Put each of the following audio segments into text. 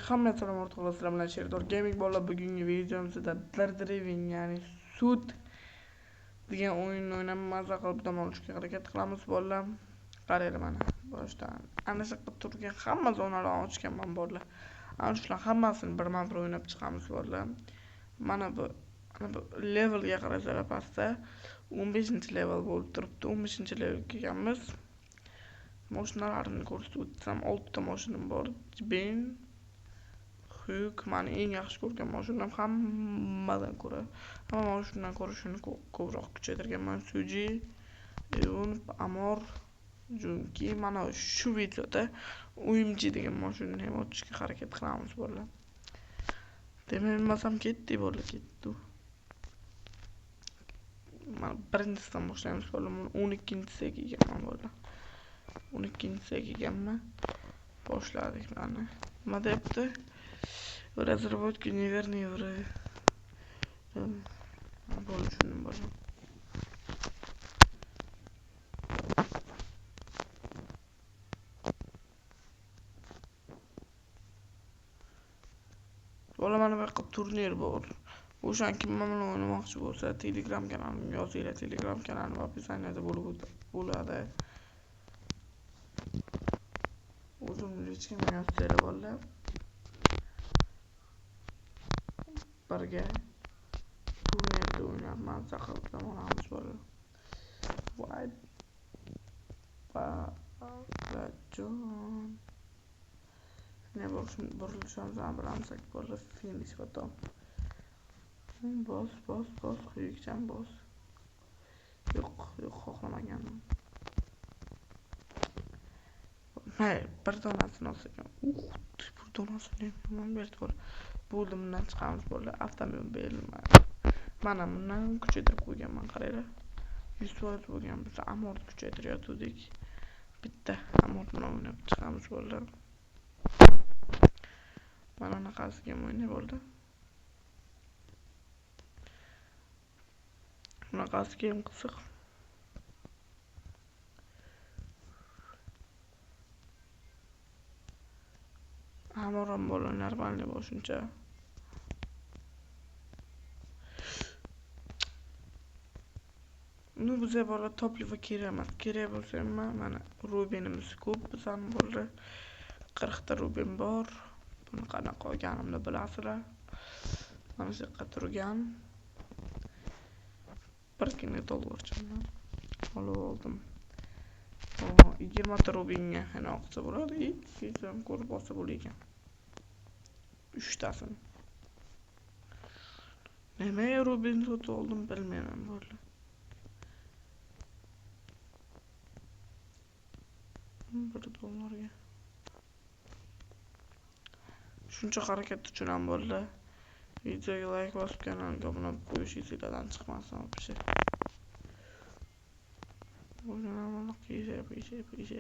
Hamma salom o'rtoqlar, sizlar bilan Sherdor Gaming bolalar. Bugungi videomizda Driving, ya'ni sud degan o'yinni o'ynab maza qilib dam olishga harakat qilamiz bolalar. Qaranglar mana boshdan. Ana shu yerda turgan hamma zonalarni ochganman bolalar. Ana shular hammasini birma-bir o'ynab chiqamiz bolalar. Mana bu levelga qarasanglar pastda 15-level bo'lib turibdi. 15-levelga kelganmiz. Mashinalarni ko'rsatib o'tsam, 6 ta mashinam bor. Ben, Huk, mani eng yaxshi ko'rgan mashinam hammadan ko'ra. Hamma mashinadan ko'ra shuni ko'proq kuchaytirganman. Suji, Eun, Amor, Junki. Mana shu videoda UMG degan mashinani ham ochishga harakat qilamiz bolalar. Demak, bilmasam ketdik bolalar, ketdi. Mana birinchisidan boshlaymiz bolalar. Buni 12-siga kelganman bolalar. 12-siga kelganman. Boshladik mana. Nima deyapti? Разработка неверный bo'ldi, tushundim bolalar. Bola mana bu yoqqa turnir bor. O'shan kim bilan o'ynamoqchi bo'lsa, Telegram kanalimga yozinglar. Telegram kanalim описаниеda bo'ladi. O'zimni lechkamga yozsanglar bolalar. Birga turnirda o'ynab maza qilib dam olamiz bolalar. Voy balajon. Shunday burilishimizni ham bilamiz bolalar. Finish потом. Bos, bos, bos, quyukcham bos. Yo'q, yo'q, xohlamagandim. Mayli, bir donasini olsak ham. Bir donasini ham yomon berdi bola. Bo'ldi, bundan chiqamiz bolalar. Avtomobil mana bundan kuchaytirib qo'yganman, qaranglar. 100% bo'lgan bo'lsa, Amorni kuchaytirayotgandik. Bitta Amor bilan o'ynab chiqamiz bolalar. Mana bunaqasiga ham o'ynay bo'ldi. Bunaqasiga ham qiziq. Amor ham bola normalniy boshuncha. Ну, biza bola топлива kerak emas. Kerak bo'lsa ham mana rubinimiz ko'p bizani bolalar. 40 ta rubin bor. Buni qanaqa olganimni bilasizlar. Mana shu yoqqa turgan. Birgina dollarchani olib oldim. 20 ta rubinga yana olsa bo'ladi. Hech ham ko'rib olsa bo'lar ekan. 3 tasini. Nimaga rubin sotib oldim bilmayman bolalar. $1. Shuncha harakat uchun ham bolalar. Videoga like bosib, kanalga obuna bo'lib qo'yish esinglardan chiqmasin вообще.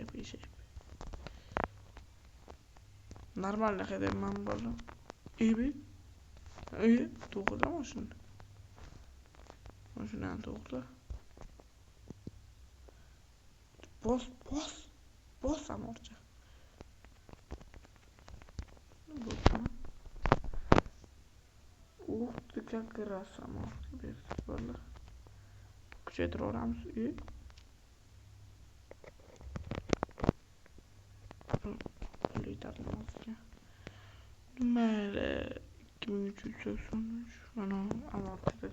Qiyshayib. Нормально haydayapman bolalar. Ey, to'g'ri mashina. Mashinani to'g'ri. Bos, bos. Bos Amorcha. Ух ты, как раз Amor berdi bolalar. Kuchaytiraveramiz. Mayli, 2383 mana Amorchada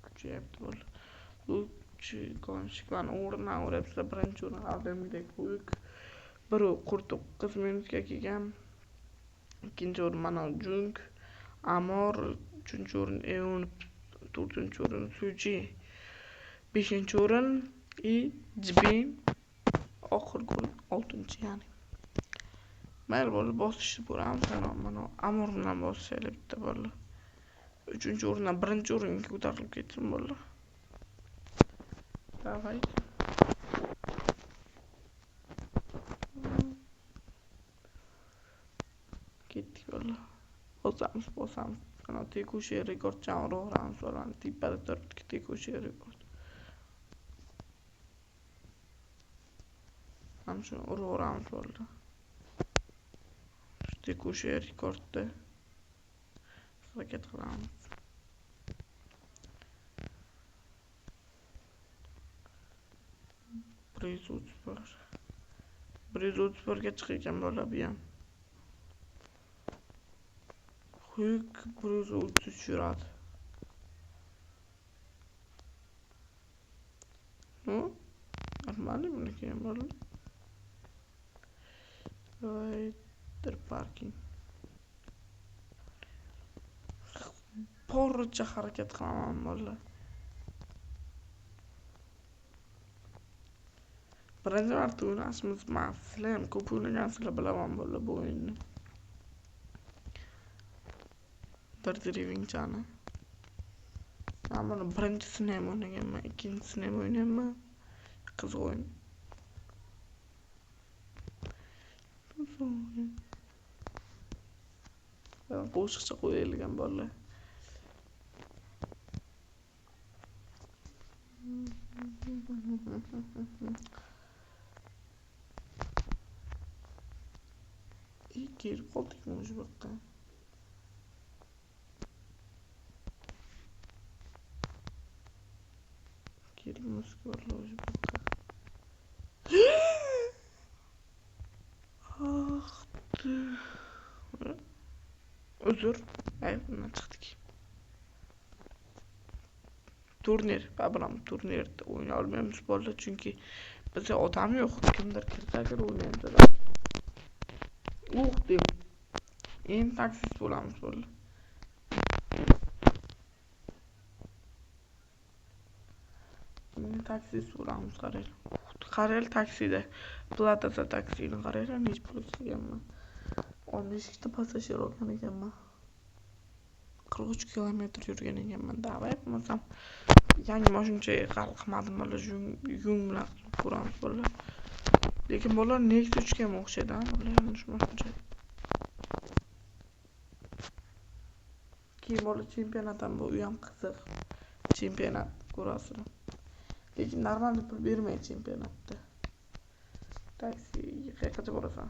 kuchayapti bolalar. Лучший гонщик mana o'rnidan uryapsizlar. Birinchi o'rin Aldemdek Huyuk 1:49 minutga kelgan. Ikkinchi o'rin mana Jung, Amor, uchinchi o'rin Eun, to'rtinchi o'rin Suji, beshinchi o'rin i Jibin, oxirgi o'rin oltinchi ya'ni. Mayli bolalar, bosishni ko'ramiz. Mana Amor bilan bosishaylik bitta bolalar. Uchinchi o'rindan birinchi o'ringa ko'tarilib ketsin bolalar. Давай. Ketdik bolalar. Bosamiz, bosamiz. Mana tekushi rekordchani uraveramiz bolalar. Tepada turibdi tekushi rekord. Mana shuni uraveramiz bolalar. Tekushi rekordda harakat qilamiz. Bir 131 ga chiqar bola bu ham. Huyuk 133 yuradi. Ну, нормально buniki ham bola. Rider parking. Boricha harakat qilaman bola. Birinchi marta o'ynashimiz emas. Sizlar ham ko'p o'ynagansizlar, bilaman bola bu o'yinni. Drivingchani. Men buni birinchisini ham o'ynaganman, ikkinchisini ham o'ynayman. Qiziq o'yin. Qo'shiqcha qo'yilgan bola. Kelib qoldikmi o'sha bu yoqqa? Kelibmiz bola o'sha bu yoqqa. Ah, uzr. Ay, bundan chiqdik. Turnir, biram turnirda o'ynay olmaymiz bolalar, chunki bizda odam yo'q. Kimdir kirsa agar o'ynaymiz. Uх deb. Endi taksist bo'lamiz bolalar. Endi taksist bo'lamiz, qaranglar. Qaranglar taksida. Plata za taksini qaranglar, necha pul ishlaganman. 12 ta passajir olgan ekanman. 43 kilometr yurgan ekanman. Davay bo'lmasam yangi mashinchaga hali qilmadim bolalar, yung bilan qilib ko'ramiz bolalar. Lekin bolalar Nexia 3 ga ham o'xshaydi, ha, bolalar shu mashincha. Keyin bolalar chempionat ham bu, u ham qiziq. Chempionat ko'rasizlar. Lekin normal pul bermaydi chempionatda. Taksiga qayergacha borasan?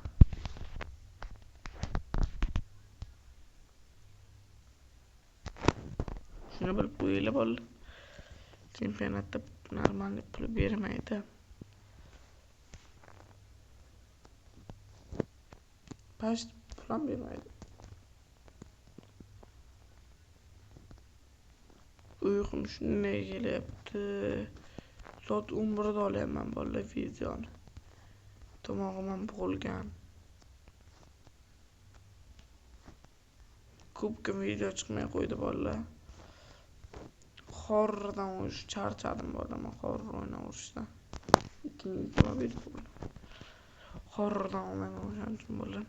Shuni bilib qo'yinglar bolalar. Chempionatda normal pul bermaydi. Past pul ham bermaydi. Uyqum shunday kelyapti. Soat 11 da olyapman bolalar videoni. Tomog'im ham bo'g'ilgan. Ko'p kun video chiqmay qo'ydi bolalar. Horrordan o'sha charchadim bolalar, men horror o'ynaverishdan. 2025 bo'ldi. Horrordan olmayman o'shaning uchun bolalar.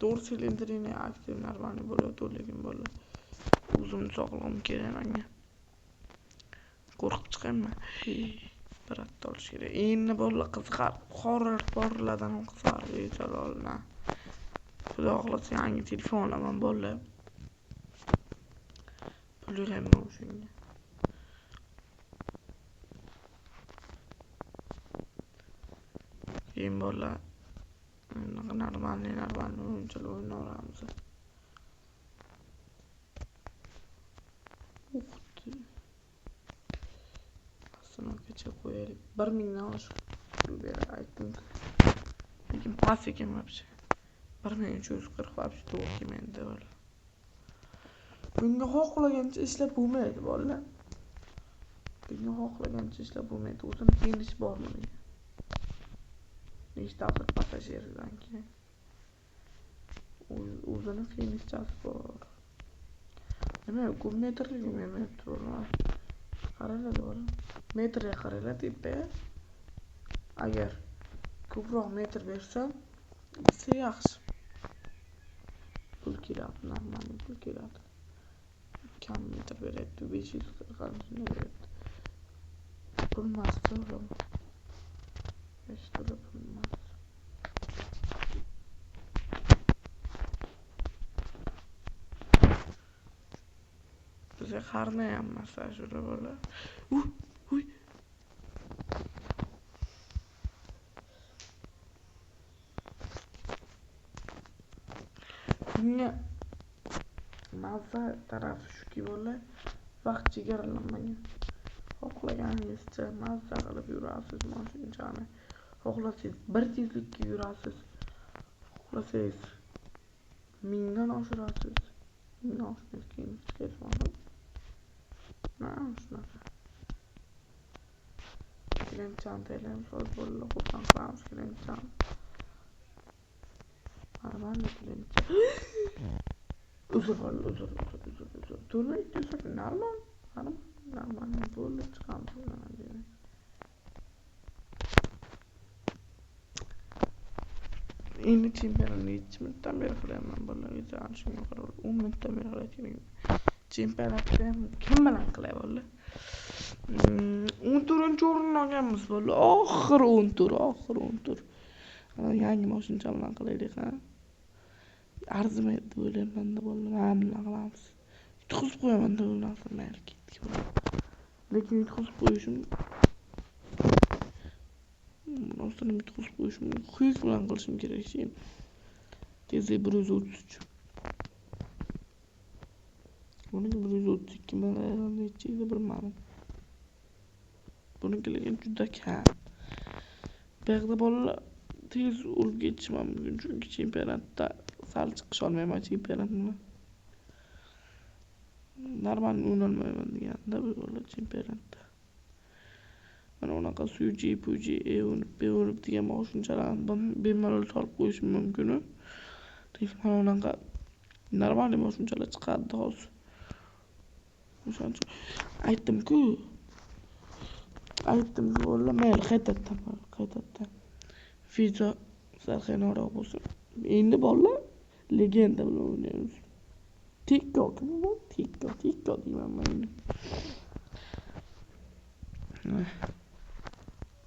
To'g'ri, silindrini aktiv normalniy bo'lyapti, lekin bolalar o'zimni sog'lig'im kerak menga. Qo'rqib chiqaymi? Bir atda olish kerak. Endi bolalar qiziqar, horror porlardan ham qiziqarli videolar olaman. Xudo xohlasa yangi telefon olaman bolalar. Pul yig'ayman o'shanga. Keyin bolalar bunaqa normalniy o'yinchalar o'ynayveramiz. Uxti. Ostanovkacha qo'yaylik. 1000 dan oshiq pul beradi aytdim. Lekin past ekan вообще. 1340 вообще to'g'ri kelmaydi bolalar. Bunga xohlagancha ishlab bo'lmaydi bolalar. Bunga xohlagancha ishlab bo'lmaydi. O'zini kiyinish bormi bunga? Nechtadir passajirdan keyin. O'zini finishchasi bor. Nima, ko'p metrlik bermayapti bolalar. Qaranglar bolalar. Metrga qaranglar tepaga. Agar ko'proq metr bersa, bizga yaxshi. Pul keladi, normal pul keladi. Kam metr beryapti, 540 qancha beryapti. Pul emas, to'g'ri. Hech to'la pul emas. Bizga qarnayam ashula bola. Uy. Bunga mazza tarafi shuki bolalar, vaqt chegaralanmagan. Xohlaganingizcha mazza qilib yurasiz mashinchani. Xohlasangiz bir tezlikka yurasiz. Xohlasangiz 1000dan oshirasiz. 1000dan oshmaysiz, keyin chiqasiz. Shunaqa. Kelinchani tayyorlaymiz, hozir bolalar xursand qilamiz kelinchani. Нормально kelincha. Uzr bolalar, uzr. To'rtma ikki normal, normal bo'ldi, chiqamiz. Endi chempionatni necha minutdan beri qilyapman bolalar, shunga qarab 10 minutdan beri qilayotganim. Chempionatda ham kim bilan qilay bolalar? 14-o'rinni olganmiz bolalar. Oxiri 10 tur, oxiri 10 tur. Yangi mashincha bilan qilaylik, ha. Arzimaydi deb o'ylayman-da bolalar. Mana bilan qilamiz. Yutqizib qo'yaman deb o'ylayman, mayli ketdik bolalar. Lekin yutqizib qo'yishim rostdan yutqizib qo'yishim quyuq bilan qilishim kerak. Tezlik 133. Buniki 132 bilan necha edi bilmadim. Buniki lekin juda kam. Bu yoqda bolalar tez o'lib ketishim mumkin, chunki chempionatda sal chiqish olmayman chempionat bilan. Normal o'ynolmayman deganda bu bolalar chempionatda. Mana unaqa suji, puji, E10, B10 degan mashinchalarni bemalol solib qo'yishim mumkin. Lekin mana unaqa normal mashinchalar chiqadi hozir. O'shaning uchun aytdim-ku. Aytdim-ku bolalar, mayli qaytadan. Video sal qiyinroq bo'lsin. Endi bolalar legenda bilan o'ynaymiz. Tikko kim bu? Tikko, tikko deyman men endi.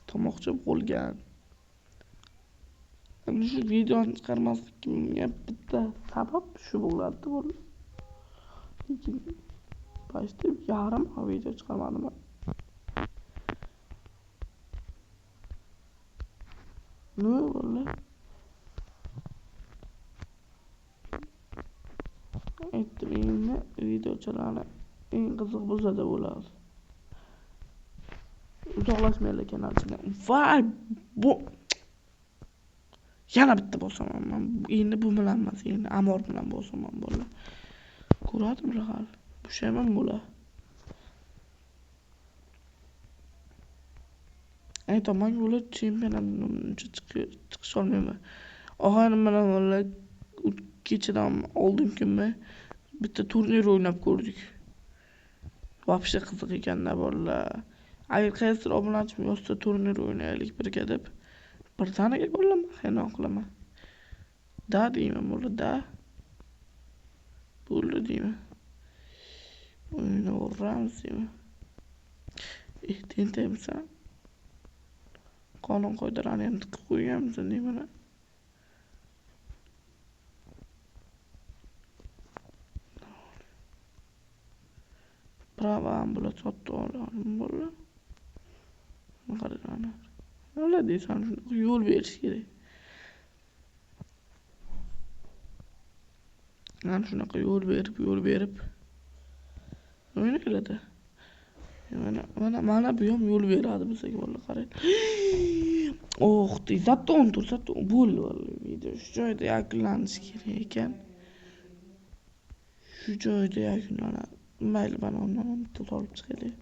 Tomoqcha bo'lgan. Endi shu videoni chiqarmasligimga bitta sabab shu bo'ladi bolalar. Lekin почти yarim video chiqarmadim. Nima bo'ldi? Aytdim endi videochalarni eng qiziq bo'lsa-da bo'ladi. Uzoqlashmaylar kanalchidan. Voy, bu yana bitta bosaman men. Endi bu bilan emas, endi Amor bilan bosaman bolalar. Ko'radi bular hali. Pushayman bular. Aytaman ular chempionatdan uncha chiqish olmayman. Og'aynim bilan bolalar kechadan oldingi kunmi bitta turnir o'ynab ko'rdik. Вообще qiziq ekanda bolalar. Agar qaysidir obunachim yozsa turnir o'ynaylik birga deb, birdaniga bolalar hayron qilaman. Da deyman bolalar, da. Bo'ldi deyman. O'ynayveramiz deyman. Tentakmisan? Qonun qoidalarni ham tiqib qo'yganmisan deyman. Prava bular sotib olgan bolalar. Qaranglar. Nima deysan, shunaqa yo'l berish kerak. Mana shunaqa yo'l berib o'ynaydi. Mana bu ham yo'l beradi bizga bolalar, qarang. Oh, zato 10 tur, zato bo'ldi video. Shu joyda yakunlanishi kerak ekan. Shu joyda yakunlanadi. Mayli, mana undan ham bitta solib chiqaylik.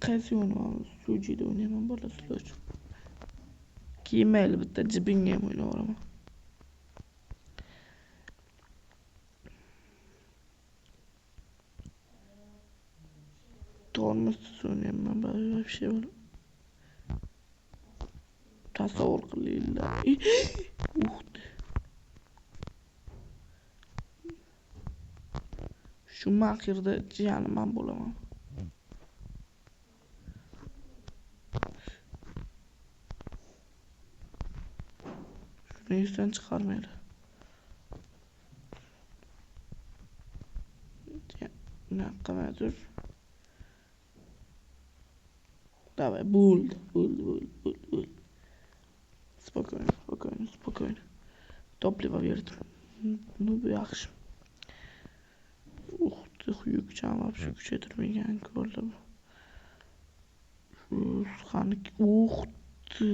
Qaysi o'ynaymiz? Sujida o'ynayman bolalar sizlar uchun. Keyin mayli bitta jibinga ham o'ynayveraman. Tormozsiz o'ynayman вообще. Tasavvur qilinglar. Shu maxirda jiyanim ham bo'laman. Shuni esdan chiqarmanglar. Qilmaydir. Давай, bo'ldi. Спокойно, спокойно, спокойно. Топлива berdim. Ну bu yaxshi. Ух ты, yukcham вообще kuchaytirmagan ko'rdi bu. Shu ух ты.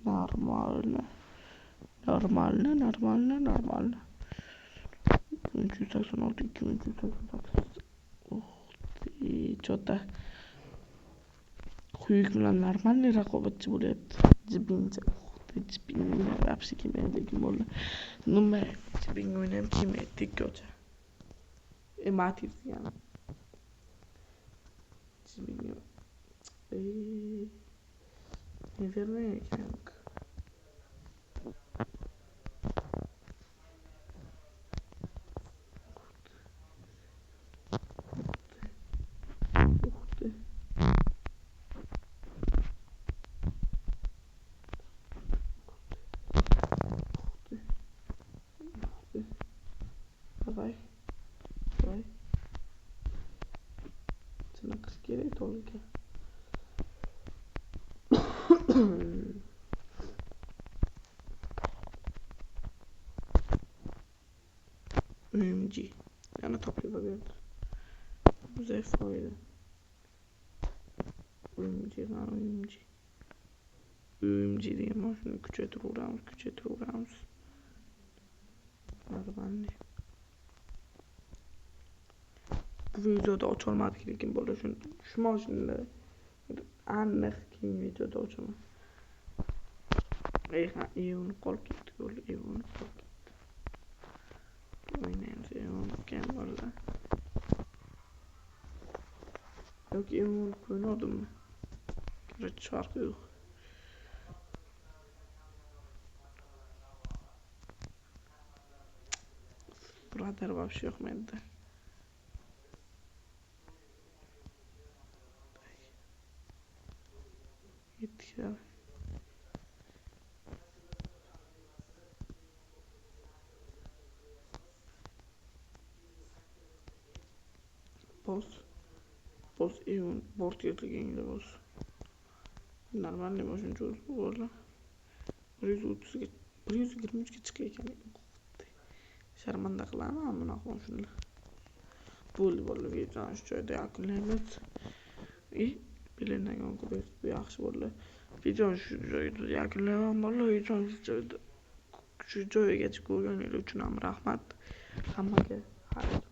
Нормально. Нормально, нормально, нормально. 2386, 2388. Ух ты, что-то Huyuk bilan нормальный raqobatchi bo'lyapti. Jibincha. Ух ты, jibin вообще kelmaydi lekin bo'ldi. Nima jibinga o'ynayam kelmaydi ko'cha. Matiz yani. Jibinga. Наверное, ekan. Ух ты. Ух ты. Ух ты. Давай. Давай. Chiniqish kerak to'liga. UMG. Yana topliva berdi. Bizga foyda. UMG qani UMG. UMG degan mashinani kuchaytiraveramiz, kuchaytiraveramiz. Нормальный. Bu videoda ocholmadik lekin bola shu mashinada aniq keyingi videoda ochaman. Ha, Eon qolib ketdi, ko'rdi, Eon qolib ketdi. O'ynaymiz Eon ekan bolalar. Yoki Eon o'ynadimmi? Короче, farqi yo'q. Radar вообще yoqmaydi. Yetdik. Bos. Bos Eon bort yirtilganga bos. Нормальный mashina o'zi bu bola. 130 ga 123 ga chiqar ekan. Sharmanda qilaman bunaqa mashinalar. Bo'ldi bola, videoni shu joyda yakunlaymiz. И bilinadigan ko'ryapsiz, bu yaxshi bo'ldi. Videoni shu joyda yakunlayman bola, videoni shu joygacha ko'rganingiz uchun ham rahmat. Hammaga xayr.